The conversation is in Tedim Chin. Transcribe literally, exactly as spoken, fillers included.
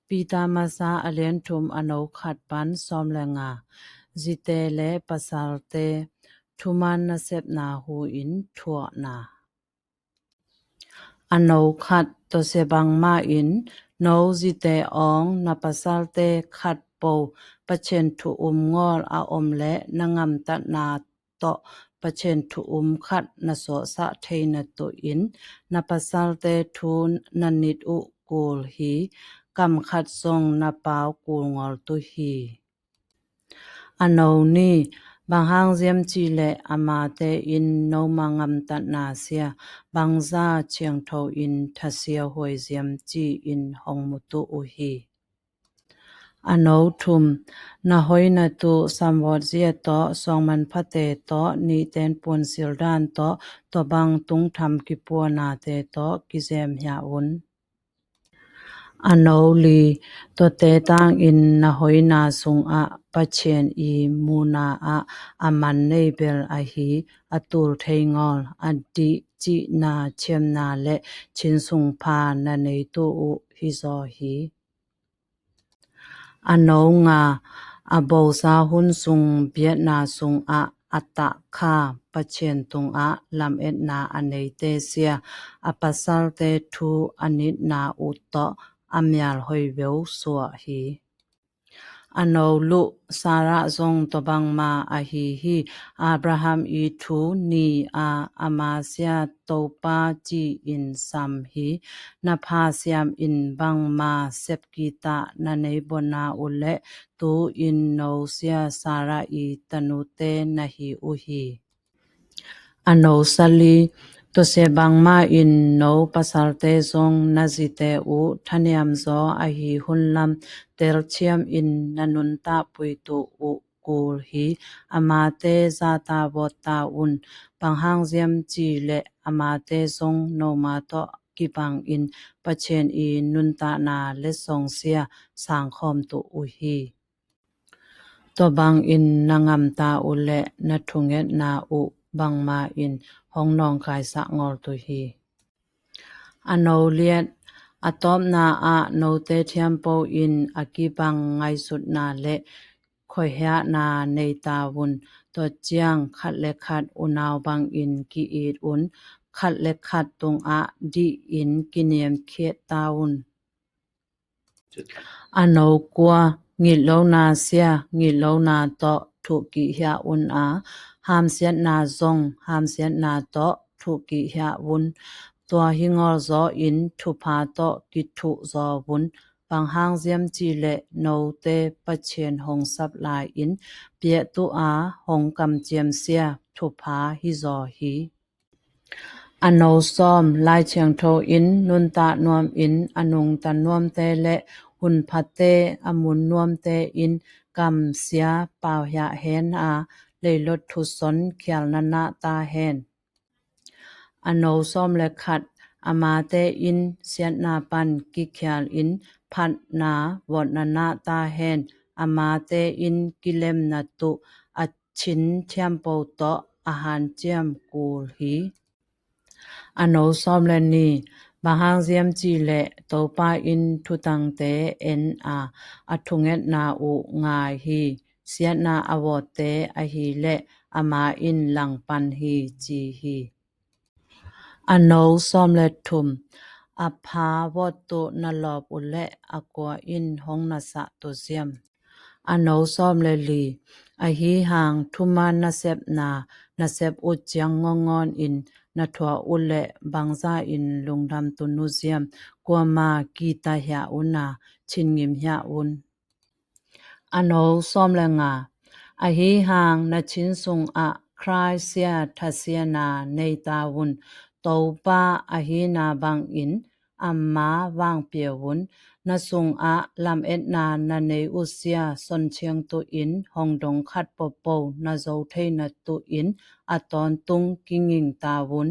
Peter Masa a lian thum a no khat pan sawm le nga. Zite le pasalte thuman nasepna hu in thuahna. A no khat. Tawsia bangmah in no zite awng na pasalte khat po Pathian thu um ngawl a om le na ngamtatna tawh Pathian thu um khat na suahsah theina tuin na pasalte thu na nit uh kul hi. Kam khat zong na pau kul ngawl tu hi. A no ni. Bang hang ziam cihleh amate in noma ngamtatna sia bangza ciangtho in thasia huai ziam ci-in hong mutuh uh hi. A no thum. Na hoina tu samvawt zia tawh suangman phate tawh nihten puan sildan tawh tua bang tungtham kipuanate tawh kizem hia un. A no li. Tuate tangin na hoina sungah Pathian i muna ah a man nei bel ahi a tul thei ngawl a dih cihna thiamna le chin sung pha na neitu uh hizaw hi. A no nga. A bosa hun sung biatna sungah a tahkha Pathian tungah lametna a neite sia a pasalte thu a nitna uh tawh a mial hoi veu suah hi. A no luh. Sarah zong tua bangma ahi hi. Abraham i thu ni a ama sia Topa ci-in sam hi. Na pha siam in bangma sep kitah na nei bona uh leh tu-in no sia Sarah i tanute na hi uh hi. A no sali. Tusia bangmah in no pasalte zong na zite uh thaniamzaw ahi hunlam telthiam in na nuntak puitu uh kul hi. Amate zata vawtta un. Bang hang ziam cihleh amate zong noma tawh kibangin Pathian i nuntakna letsong sia sangkhawm tu uh hi. Tua bangin na ngamta uh le na thungetna uh bangma in hong nawngkaisak ngawl tu hi. A no liat. A tawpna ah note thiampo in a kibang ngaisutna le khuahiahna nei ta un. Tua ciang khat le khat unau bangin ki-it un. Khat le khat tungah dih in kiniamkhiat ta un. A no kua. Ngitlona sia ngitlona tawh thuhkihia un a, hamsiatna zong hamsiatna tawh thuhkihia un. Tua hi ngawlzaw in thupha tawh kithuhzaw un. Bang hang ziam cihleh note Pathian hong sap lai-in piahtu a hong kamciam sia thupha hizaw hi. A no sawm. Lai Thiangtho in nuntak nuamin a nungta nuamte le hunphate a mun nuamte in kamsia pauhiah hen a, leilot thuson khialna nah ta hen. A no sawm le khat. Amate in siatna pan kikhialin phatna vawtna nah ta hen. Amate in kilemna tuh a chin thiampo tawh a hanciam kul hi. A no sawm le ni. Bang hang ziam cihleh Topa in thutangte en a, a thungetna uh ngai hi. Siatna a vawtte ahileh ama in langpan hi ci hi. A no sawm le thum. A pha vawttu na lawp uh leh a kua in hong nasah tu ziam. A no sawm le li. Ahi hang thuman nasepna nasep uh ciang ngawngawn in na thuah uh leh bangza in lungdam tun uh ziam. Kuama kitahia un a, chin ngimhia un. A no sawm le nga. Ahi hang na chin sungah Khrih sia thasiana nei ta un. Topa ahina bangin ama vangpia un. Na sungah lametna na nei uh sia sonthiang tuhin hong dong khat popo na zo theina tuhin a tawntung kinging ta un.